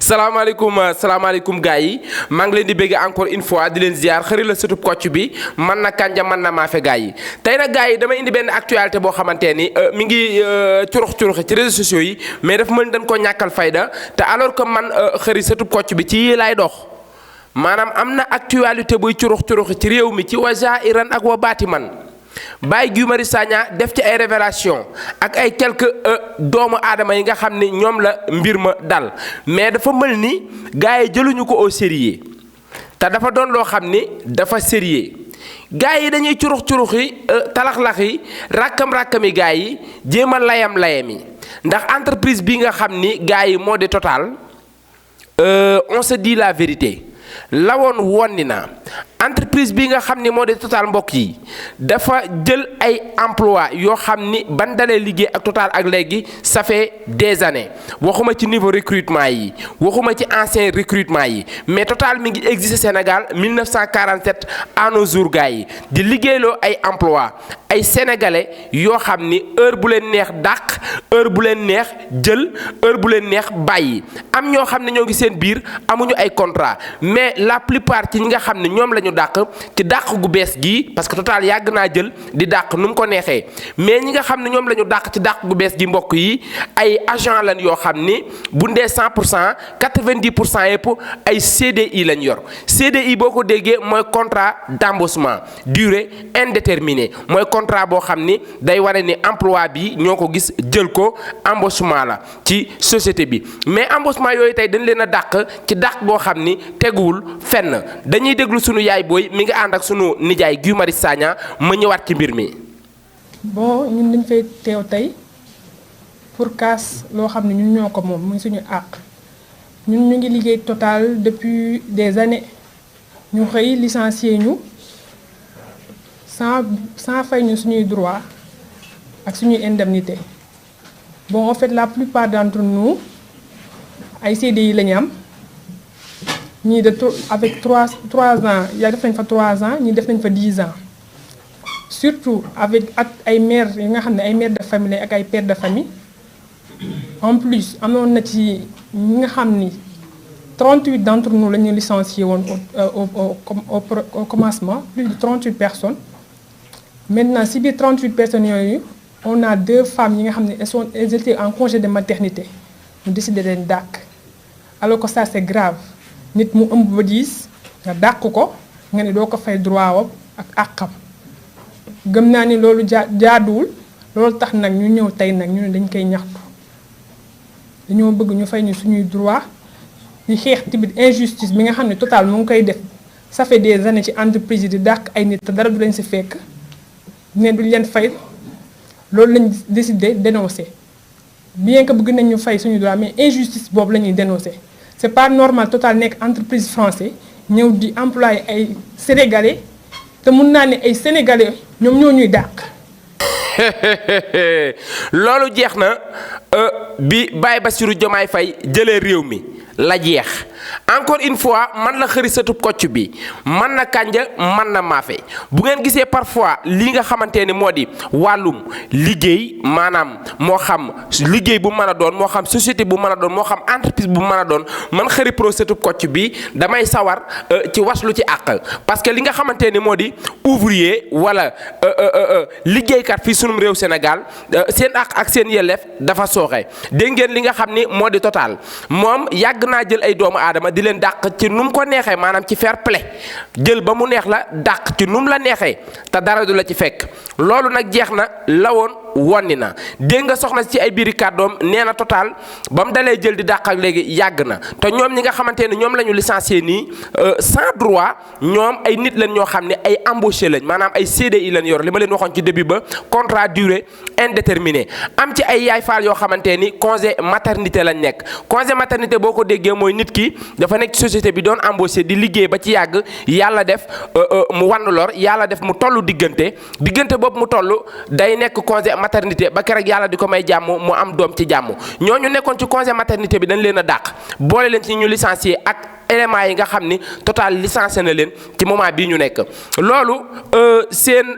salaamaaleykum gars yi maa ngi leen di bëgg encore une fois di leen ziar xëri la sutub kocc bi man na Kanja man na Maafe gars yi tey nag gars yi dama indi benn actualité boo xamante ni mi ngi curuxi ci réseaux sociaux yi mais dafa mën dañ ko ñàkkal fayda te alors que man xëri sutub kocc bi ci yii laay dox maanaam am na actualité buy curuxi ci réew mi ci wa zaahiran ak wa baatiman Baye Guy Marius Sagna def ci ay révélation ak ay quelques doomu aadama yi nga xam ni ñoom la mbir ma dal mais dafa mel ni gars yi jëluñu ko au sérieux te dafa doon loo xam ni dafa sérieux gars yi dañuy curuxi talaxlax yi rakkam-rakkami gars yi jéem a layam yi ndax entreprise bi nga xam ni gars yi moo di Total on se dit la vérité lawoon wonni na entreprise bi nga xam ni moo di Total mbokk yi dafa jël ay emploi yoo xam ni ban dalee liggéey ak Total ak léegi ça fait des années waxuma ci niveau recrutement yi waxuma ci ancien recrutement yi mais Total mi ngi existé Sénégal 1947 à nos jours gars yi di liggéeyloo ay emploi ay sénégalais yoo xam ni heure bu leen neex dàq heure bu leen neex jël heure bu leen neex bàyyi am ñoo xam ne ñoo ngi seen biir amuñu ay contrat mais la plupart ci ñi nga xam ne ñoom la ñu dàq ci dàq gu bees gii parce que Total yàgg naa jël di dàq nu mu ko neexee mais ñi nga xam ne ñoom la ñu dàq ci dàq gu bees gi mbokk yi ay agent lañ yoo xam ni bu ndee 100% 90% yëpp ay CDI lañ yor CDI boo ko déggee mooy contrat d'embauchement durée indéterminée mooy contrat boo xam ni day wane ni emploi bi ñoo ko gis jël ko embauchement la ci société bi mais embauchement yooyu tey dañ leen a dàq ci dàq boo xam ni teguwul fenn dañuy déglu sunu yaay booy mi ngi ànd ak sunu nijaay Guy Marius Sagna ma ñëwaat ci mbir mi. bon ñun dañ fay teew tey pour kaas loo xam ne ñun ñoo ko moom muy suñu àq ñun ñu ngi liggéey Total depuis des années ñu xëy licencié ñu sans fay ñu suñuy droit ak suñuy indemnité bon en fait la plupart d'entre nous ay CDI la ñu am ñii avec 3 ans yaa def nañ fa 3 ans ñii def nañ fa 10 ans surtout avec ak ay mères yi nga xam ne ay mères de famille ak ay pères de famille en plus amoon na ci ñi nga xam ni 38 d'entre nous la ñu licencié woon au commencement plus de 38 personnes maintenant si biir 38 personnes yooyu on a 2 femmes yi nga xam ne elles étaient en congé de maternité ñu décidé leen dàq alors que ça c'est grave nit mu ëmb ba 10 nga dàq ko nga ne doo ko fay droit wam ak àqam gëm naa ni loolu jaaduwul loolu tax nag ñu ñëw tey nag ñu ne dañ koy ñaxtu dañoo bëgg ñu fay ñu suñuy droit ñu xeex tamit injustice bi nga xam ne Total mu ngi koy def ça fait des années ci entreprise yi di dàq ay nit te dara du leen si fekk ne duñ leen fay loolu lañ décidé dénoncer bien que bëgg nañ ñu fay suñu droit mais injustice boobu la ñuy dénoncer c'est pas normal Total nekk entreprise français ñëw di employer ay sénégalais te mun naa ne ay sénégalais ñoom ñoo ñuy dàq. loolu jeex na bi Baye Bassirou Diomaye Faye jëlee réew mi la jeex encore une fois man la xëri satub kocc bi man na Kanja man na Maafe bu ngeen gisee parfois li nga xamante ni moo di wàllum liggéey maanaam moo xam liggéey bu mën a doon moo xam société bu mën a doon moo xam entreprise bu mën a doon man xëri pro satub kocc bi damay sawar ci waslu ci àq parce que li nga xamante ni moo di ouvrier wala liggéeykat fii sunum réew Sénégal seen àq ak seen yelleef dafa sooxe dégg ngeen li nga xam ni moo di Total moom yàgg naa jël ay doomu aadama di leen dàq ci nu mu ko neexee maanaam ci fair play jël ba mu neex la dàq ci nu mu la neexee te dara du la ci fekk loolu nag jeex na lawoon wonni na dégg nga soxna ci ay biiri kàddoom nee na Total ba mu dalee jël di dàq ak léegi yàgg na te ñoom ñi nga xamante ne ñoom la ñu licencié nii sans droit ñoom ay nit lañ ñoo xam ne ay embauché lañ maanaam ay CDI lañ yor li ma leen waxoon ci début ba contrat durée indéterminée am ci ay yaay faal yoo xamante ni congé maternité lañ nekk congé maternité boo ko déggee mooy nit ki dafa nekk ci société bi doon embauché di liggéey ba ci yàgg yàlla def mu wann lor yàlla def mu tollu diggante boobu mu toll day nekk congé maternité ba keroog yàlla di ko may jàmm mu am doom ci jàmm ñooñu nekkoon ci congé maternité bi dañ leen a dàq boole leen ci ñu licencié ak éléments yi nga xam ni Total licencié na leen ci moment bii ñu nekk loolu seen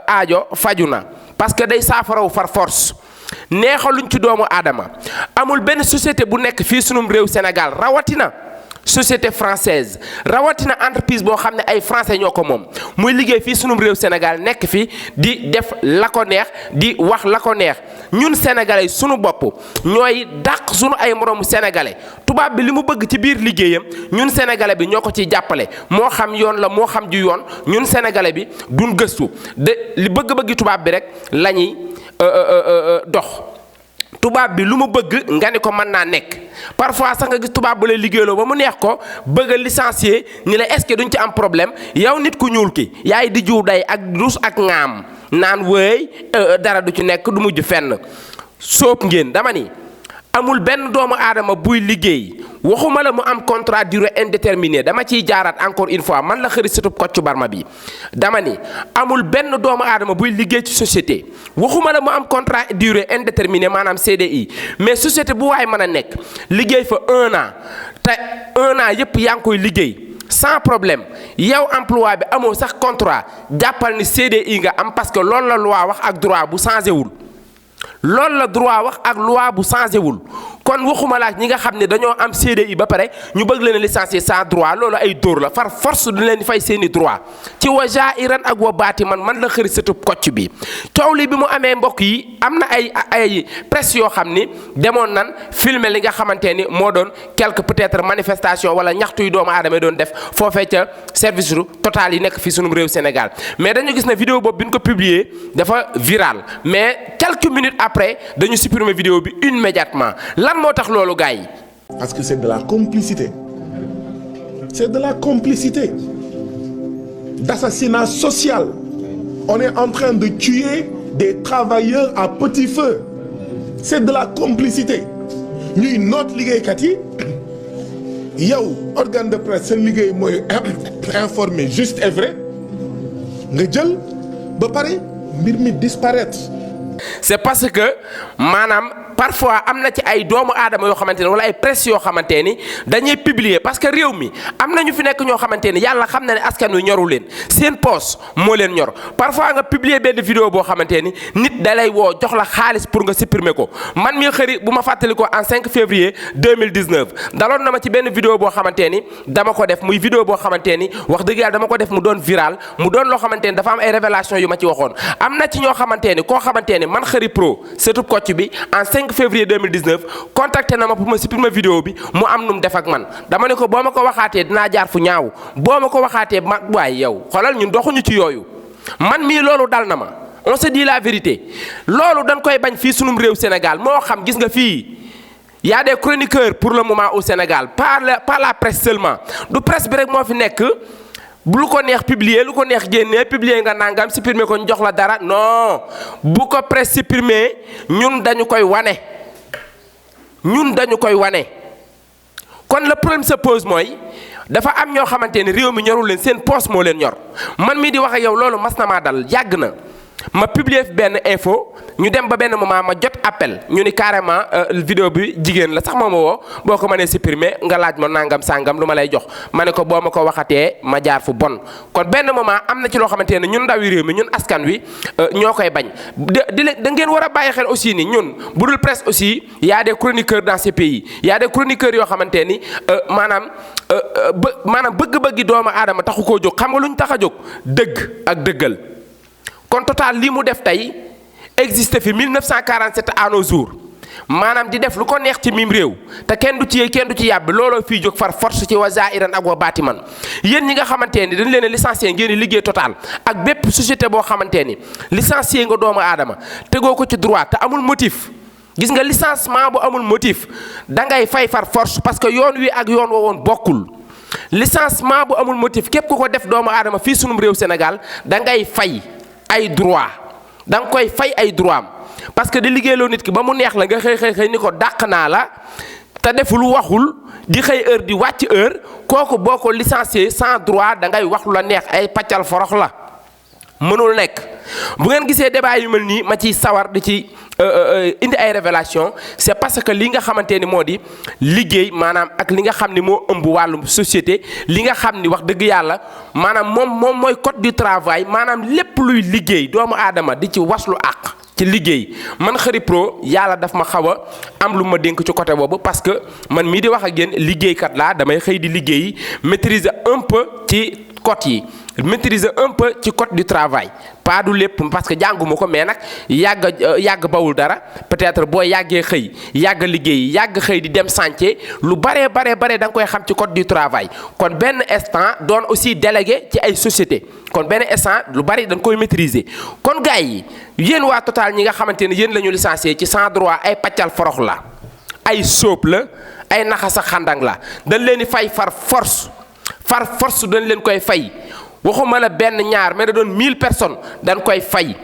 aajo faju na parce que day saafarawu far force neexaluñ ci doomu aadama amul benn société bu nekk fii sunum réew Sénégal rawatina société française rawatina entreprise boo xam ne ay français ñoo ko moom muy liggéey fii sunum réew Sénégal nekk fi di def la ko neex di wax la ko neex ñun sénégalais sunu bopp ñooy dàq sunu ay moroomu sénégalais tubaab bi li mu bëgg ci biir liggéeyam ñun sénégalais bi ñoo ko ciy jàppale moo xam yoon la moo xam ju yoon ñun sénégalais bi duñ gëstu de li bëgg-bëggi tubaab bi rek la ñuy dox. tubaab bi lu mu bëgg nga ni ko mën naa nekk parfois sax nga gis tubaab bu lay liggéeyloo ba mu neex ko bëgg a licencier ni la est-ce que duñ ci am problème yow nit ku ñuul ki yaay di jiw day ak dus ak ŋaam naan wéy dara du ci nekk du mujj fenn sóob ngeen dama ni amul benn doomu aadama buy liggéey waxuma la mu am contrat durée indéterminée dama ciy jaaraat encore une fois man la xëri sutub Kocc Barma bi dama ni amul benn doomu aadama buy liggéey ci société waxuma la mu am contrat durée indéterminée maanaam CDI mais société bu waay mën a nekk liggéey fa 1 an te 1 an yépp yaa ngi koy liggéey sans problème yow emploi bi amoo sax contrat jàppal ni CDI nga am parce que loolu la loi wax ak droit bu changé wul loolu la droit wax ak loi bu changé wul kon waxuma la ñi nga xam ne dañoo am CDI ba pare ñu bëgg leen a licencier sans droit loolu ay dóor la far force du leen fay seeni droit ci wa jairan ak wa baati man la xëri sëtub Kocc bi coow li bi mu amee mbokk yi am na ay presse yoo xam ni demoon nan filmer li nga xamante ni moo doon quelque peut-être manifestation wala ñaxtu yu doomu aadama doon def foofee ca service Total yi nekk fii sunum réew Sénégal mais dañu gis ne vidéo boobu bi ñu ko publier dafa viral mais quelques minutes après dañu supprimer vidéo bi immédiatement lan moo tax loolu gars yi. Parce que c'est de la complicité. C'est de la complicité. D'assassinat social. On est en train de tuer des travailleurs à petit feu. C'est de la complicité. ñuy noot liggéeykat yi yow organe de presse seen liggéey mooy informer juste et vrai nga jël ba pare mbir mi disparaître. C'est parce que maanaam parfois am na ci ay doomu aadama yoo xamante ne wala ay presse yoo xamante ni dañuy publier parce que réew mi am na ñu fi nekk ñoo xamante ni yàlla xam na ne askan wi ñoru leen seen poste moo leen ñor parfois nga publier benn vidéo boo xamante ni nit da lay woo jox la xaalis pour nga supprimer ko man mii xëri bu ma fàttali ko en 5 février 2019 daloon na ma ci benn vidéo boo xamante ni dama ko def muy vidéo boo xamante ni wax dëgg yàlla dama ko def mu doon viral mu doon loo xamante ni dafa am ay révélation yu ma ci waxoon am na ci ñoo xamante ni koo xamante ni man xëri pro surtout Kocc bi en 5 février 2019 contacté na ma pour ma supprimer vidéo bi mu am nu mu def ak man dama ne ko boo ma ko waxaatee dinaa jaar fu ñaaw boo ma ko waxaatee ma waaye yow xoolal ñun doxuñu ci yooyu man mii loolu dal na ma on se dit la vérité loolu dañ koy bañ fii sunum réew Sénégal moo xam gis nga fii y a des chroniqueurs pour le moment au Sénégal par la presse seulement du presse bi rek moo fi nekk bu lu ko neex publier lu ko neex génnee publier nga nangam supprimer ko ñu jox la dara non bu ko presse supprimer ñun dañu koy wane kon le problème se pose mooy dafa am ñoo xamante ni réew mi ñorul leen seen poste moo leen ñor man mii di wax ak yow loolu mas na maa dal yàgg na ma publier benn info ñu dem ba benn moment ma jot appel ñu ni carrément vidéo bi jigéen la sax moo ma woo boo ko mënee supprimer nga laaj ma nangam sangam lu ma lay jox ma ne ko boo ma ko waxatee ma jaar fu bon kon benn moment am na ci loo xamante ne ñun ndawi réew mi ñun askan wi ñoo koy bañ da ngeen war a bàyyi xel aussi ni ñun bu dul presse aussi y a des chroniqueurs dans ce pays y a des chroniqueurs yoo xamante ni maanaam bëgg-bëggi doomu aadama taxu koo jóg xam nga lu ñu tax a jóg dëgg ak dëggal kon Total lii mu def tey existe fi 1947 à nos jours maanaam di def lu ko neex ci mim réew te kenn du ci yee kenn du ci yàbbi looloo fii jóg far force ci wa zairan ak wa baati man yéen ñi nga xamante ni dañ leen a licencié ngeen di liggéey Total ak bépp société boo xamante ni licencié nga doomu aadama tegoo ko ci droit te amul motif gis nga licenciement bu amul motif da ngay fay far force parce que yoon wi ak yoon wa woon bokkul licenciement bu amul motif képp ku ko def doomu aadama fii sunum réew Sénégal da ngay fay ay droit da nga koy fay ay droit am parce que di liggéeyloo nit ki ba mu neex la nga xëy ni ko dàq naa la te deful waxul di xëy heure di wàcc heure kooku boo ko licencié sans droit da ngay wax lu la neex ay pàccal forox la mënul nekk bu ngeen gisee débat yu mel nii ma ciy sawar di ci indi ay révélation c'est parce que li nga xamante ni moo di liggéey maanaam ak li nga xam ni moo ëmb wàllum société li nga xam ni wax dëgg yàlla maanaam moom mooy code du travail maanaam lépp luy liggéey doomu aadama di ci waslu àq ci liggéey man Khary Pro yàlla daf ma xaw a am lu ma dénk ci côté boobu parce que man mii di wax ak yéen liggéeykat laa damay xëy di liggéey maîtriser un peu ci code yi maîtriser un peu ci code du travail pas du lépp parce que jànguma ko mais nag yàgg bawul dara peut-être boo yàggee xëy yàgg liggéey yàgg xëy di dem chantier lu bare da nga koy xam ci code du travail kon benn instant doon aussi délégué ci ay société kon benn instant lu bari dañ koy maîtriser kon gars yi yéen waa Total ñi nga xamante ne yéen la ñu licencié ci sans droit ay paccal forox la ay sóob la ay naxasa xandang la dañ leen di fay far force dañ leen koy fay waxuma la benn ñaar mais da doon 1000 personnes dañ koy fay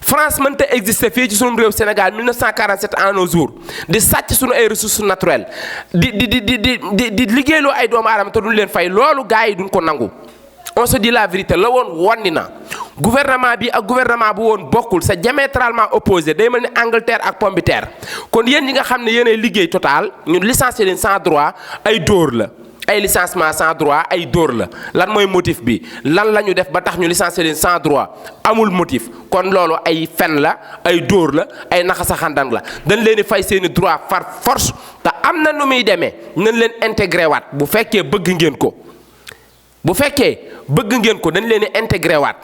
France mënta exister fii ci sunu réew Sénégal 1947 à nos jours di sàcc sunu ay ressources naturelles di liggéeyloo ay doomu aadama te duñ leen fay loolu gars yi duñ ko nangu on se dit la vérité la woon wonni na gouvernement bi ak gouvernement bu woon bokkul c'est diamétralement opposé day mel ni Angleterre ak pomme de terre kon yéen ñi nga xam ne yéenay liggéey Total ñun licencié leen sans droit ay dóor la ay licenciement sans droit ay dóor la lan mooy motif bi lan la ñu def ba tax ñu licencié leen sans droit amul motif kon loolu ay fen la ay dóor la ay naxasa xandang la dañ leen di fay seeni droit par force te am na nu muy demee nañ leen intégré waat bu fekkee bëgg ngeen ko dañ leen di intégré waat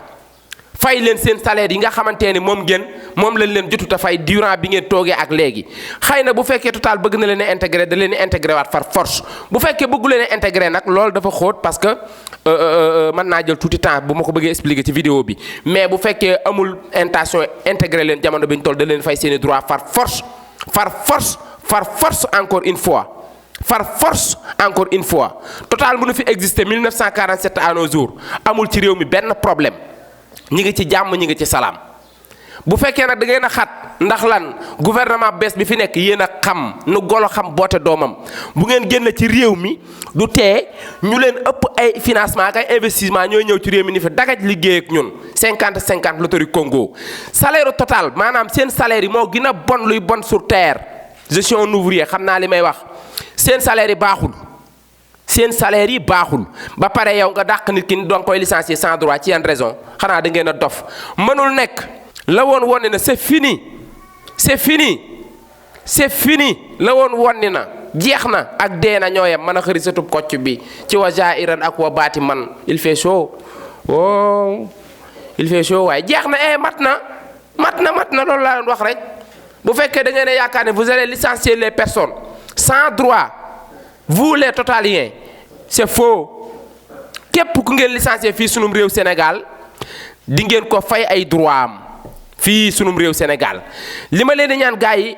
fay leen seen salaire yi nga xamante ne moom lañ leen jotut a fay durant bi ngeen toogee ak léegi xëy na bu fekkee Total bëgg na leen a intégré da leen di intégré waat par force bu fekkee bëggu leen a intégré nag loolu dafa xóot parce que mën naa jël tuuti temps bu ma ko bëggee expliquer ci vidéo bi mais bu fekkee amul intention intégré leen jamono bi ñu toll da leen fay seeni droit par force encore une fois Total mënu fi exister 1947 à nos jours amul ci réew mi benn problème ñi ngi ci jàmm ñi ngi ci salaam bu fekkee nag da ngeen a xat ndax lan gouvernement bees bi fi nekk yéen a xam nu golo xam boote doomam bu ngeen génn ci réew mi du tee ñu leen ëpp ay financement ak ay investissement ñooy ñëw ci réew mi ni fi dagaj liggéey ak ñun 50-50 loterie Congo salaire Total maanaam seen salaire yi moo gën a bon luy bon sur terre je suis un ouvrier xam naa li may wax seen salaire yi baaxul ba pare yow nga dàq nit ki ni doon koy licencier sans droit ci yan raison xanaa da ngeen a dof mënul nekk la woon wonni na c'est fini la woon wonni na jeex na ak dee na ñooyam mën a xëri satub kocc bi ci wa jairan ak wa baati man il fait chaud waaye jeex na mat na loolu laa doon wax rek bu fekkee da ngeen a yaakaar ne vous allez licencier les personnes sans droit vous les totaliens c'est faux képp ku ngeen licencié fii sunum réew Sénégal di ngeen ko fay ay droit am fii sunum réew Sénégal li ma leen di ñaan gars yi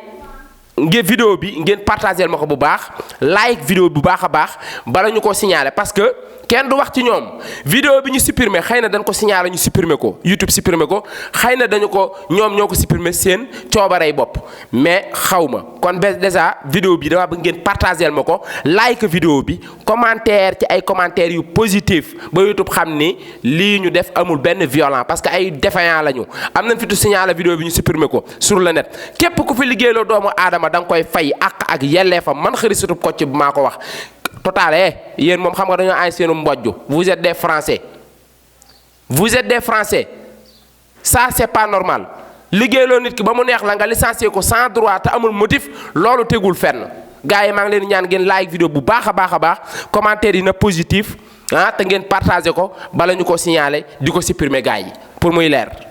ngeen vidéo bi ngeen partagé ma ko bu baax like vidéo bu baax a baax bala ñu ko signaler parce que kenn du wax ci ñoom vidéo bi ñu supprimer xëy na dañ ko signaler ñu supprimer ko YouTube supprimer ko xëy na ñoom ñoo ko supprimer seen coobarey bopp mais xaw ma kon déjà vidéo bi dama bëgg ngeen partagel ma ko like vidéo bi commentaire ci ay commentaires yu positif ba YouTube xam ni lii ñu def amul benn violent parce que ay défaillant lañu am nañ fi tu signaler vidéo bi ñu supprimer ko sur le net képp ku fi liggéeyloo doomu aadama da nga koy fay ak yelleefam man Khary Satub Kocc bi maa ko wax. Total yéen moom xam nga dañoo ay seenu mbojj vous êtes des Français ça c'est pas normal liggéeyloo nit ki ba mu neex la nga licencier ko sans droit te amul motif loolu tegul fenn gars yi maa ngi leen ñaan ngeen like vidéo bu baax a baax commentaire yi na positif te ngeen partager ko bala ñu ko signaler di ko supprimer gars yi pour muy leer.